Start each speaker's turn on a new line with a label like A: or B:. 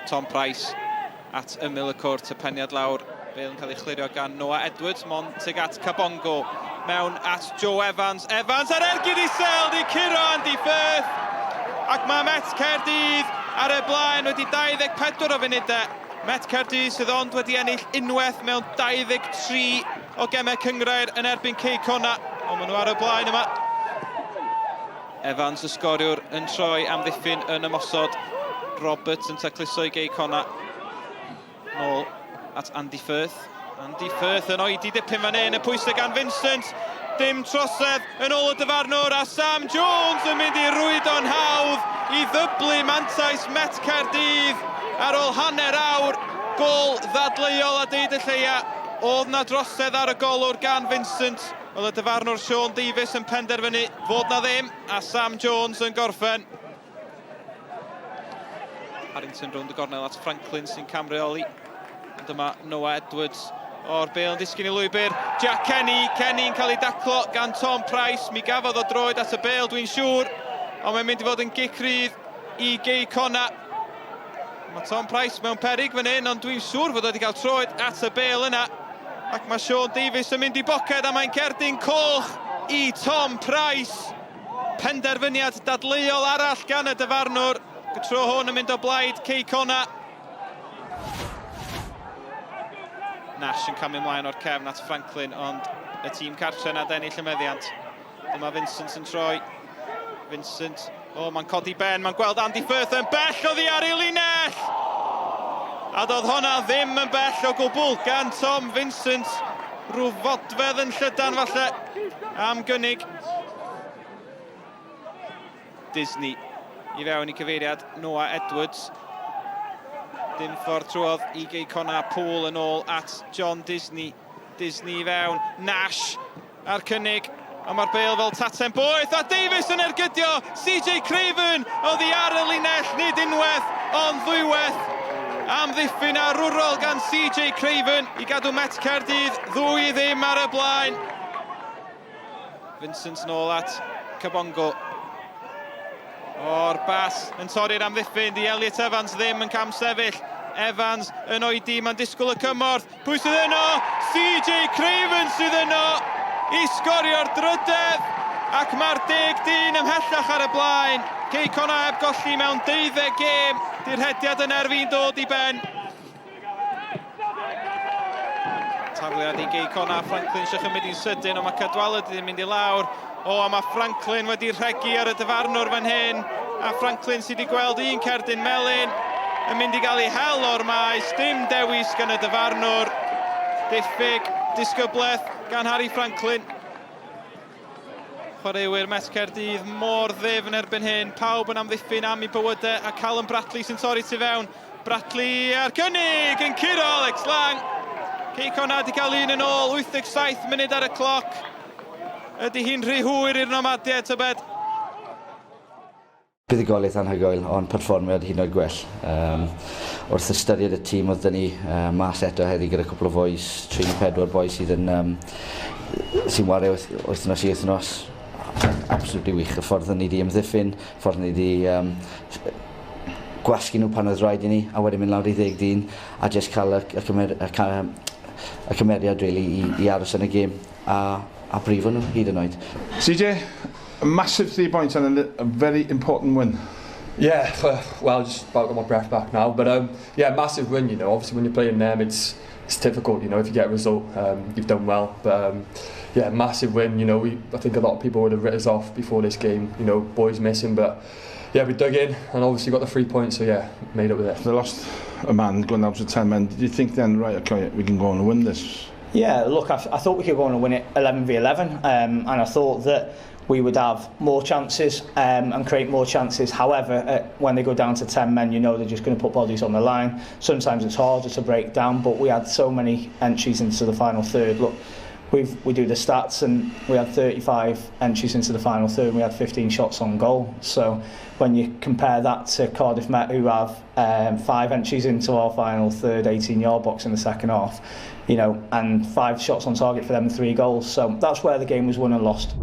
A: Tom Price at ymyl y cwrt, y peniad lawr, Bale yn cael ei chlirio gan Noah Edwards, mond tuag at Kabongo, mewn at Joe Evans, Evans ar ergyd isel, di curo Andy Firth, ac mae Met Caerdydd ar y blaen wedi 24 o funudau. Met Caerdydd sydd ond wedi ennill unwaith mewn 23 o gemau cynghrair yn erbyn Cei Connah, ond maen nhw ar y blaen yma. Evans y sgoriwr yn troi amddiffyn yn ymosod. Roberts yn tacluso i Gei Connah. Nôl at Andy Firth. Andy Firth yn oedi dipyn fan hyn, y pwysau gan Vincent. Dim trosedd yn ôl y dyfarnwr a Sam Jones yn mynd i rwydo'n hawdd i ddyblu mantais Met Caerdydd ar ôl hanner awr. Gôl ddadleuol a deud y lleia. Oedd na drosedd ar y golwr gan Vincent. Oedd y dyfarnwr Sean Davies yn penderfynu fod na ddim a Sam Jones yn gorffen. Harrington rownd y gornel at Franklin sy'n camreoli. Ond dyma Noah Edwards o'r bel yn disgyn i lwybr. Jack Kenny, Kenny'n cael ei daclo gan Tom Price. Mi gafodd o droed at y bel, dwi'n siŵr. Ond mae'n mynd i fod yn gic rydd i Gei Connah. Mae Tom Price mewn perig fan hyn, ond dwi'n siŵr fod wedi cael troed at y bel yna. Ac mae Sean Davies yn mynd i boced a mae'n cerdyn coch i Tom Price. Penderfyniad dadleuol arall gan y dyfarnwr. Y tro hwn yn mynd o blaid Cei Connah. Nash yn camu ymlaen o'r cefn at Franklin, ond y tîm cartre yn adennill y meddiant. Dyma Vincent yn troi. Vincent, o, oh, mae'n codi ben, mae'n gweld Andy Firth yn bell oddi ar ei linell! A doedd honna ddim yn bell o gwbl gan Tom Vincent. Rhyw fodfedd yn llydan falle am gynnig. Disney i fewn i cyfeiriad Noah Edwards. Dim ffordd trwodd i Gei Connah. Poole yn ôl at John Disney. Disney i fewn. Nash a'r cynnig, ond mae'r bêl fel taten boeth a Davies yn ergydio CJ Craven oddi ar y linell, nid unwaith ond ddwywaith. Amddiffyn arwrol gan CJ Craven i gadw Met Caerdydd 2-0 ar y blaen. Vincent nôl at Kabongo. O'r bas yn torri'r amddiffyn, di Elliot Evans ddim yn cam sefyll. Evans yn oedi, mae'n disgwyl y cymorth. Pwy sydd yno? CJ Craven sydd yno i sgorio'r drydedd ac mae'r deg dyn ymhellach ar y blaen. Cei Connah heb golli mewn deuddeg gêm. Di'r rhediad yn erfi'n dod i ben. Tafliad i Gei Connah, Franklin eisiau chymryd i'n sydyn, ond mae Cadwaladr wedi mynd i lawr. O, a mae Franklin wedi rhegi ar y dyfarnwr fan hyn. A Franklin sydd wedi gweld un cerdyn melyn yn mynd i gael ei hel o'r maes. Dim dewis gan y dyfarnwr. Diffyg disgyblaeth gan Harry Franklin. Chwaraewyr Met Caerdydd mor ddyfn erbyn hyn. Pawb yn amddiffyn am eu bywydau a Callum Bradley sy'n torri tu fewn. Bradley a'r cynnig yn curo Alex Lang. Cei Connah wedi cael un yn ôl, 87 munud ar y cloc. Ydy hi'n rhy hwyr i'r Nomadiaid, tybed?
B: Buddugoliaeth anhygoel, ond perfformiad hyd yn oed gwell. Um, wrth ystyried y tîm oedd dyn ni uh, mas eto heddi gyda cwpl o fois, 3 neu 4 boi sydd yn um, sy'n wario wythnos i wythnos. Absolutely wych. Y ffordd ni wedi ymddiffyn, ffordd ni wedi um, gwasgu nhw pan oedd rhaid i ni, a wedyn mynd lawr i ddeg dyn, a jyst cael y, y, cymer, y, y cymeriad really, i, i aros yn y gêm a, a brifo nhw hyd yn oed.
C: CJ, a massive three points and a, a very important win.
D: Yeah, well, just about got my breath back now. But um, yeah, massive win. You know, obviously when you're playing them, it's it's difficult. You know, if you get a result, um, you've done well. But um, yeah, massive win. You know, we, I think a lot of people would have written us off before this game. You know, boys missing, but yeah, we dug in and obviously got the three points. So yeah, made up with it.
C: They lost a man going down to 10 men. Did you think then, right, okay, we can go on and win this?
E: Yeah, look, I, I thought we could go on and win it 11 v 11, um, and I thought that we would have more chances um, and create more chances. However, uh, when they go down to 10 men, you know they're just going to put bodies on the line. Sometimes it's harder to break down, but we had so many entries into the final third. Look, we've, we do the stats and we had 35 entries into the final third and we had 15 shots on goal. So when you compare that to Cardiff Met who have um, five entries into our final third 18 yard box in the second half, you know, and five shots on target for them and three goals. So that's where the game was won and lost.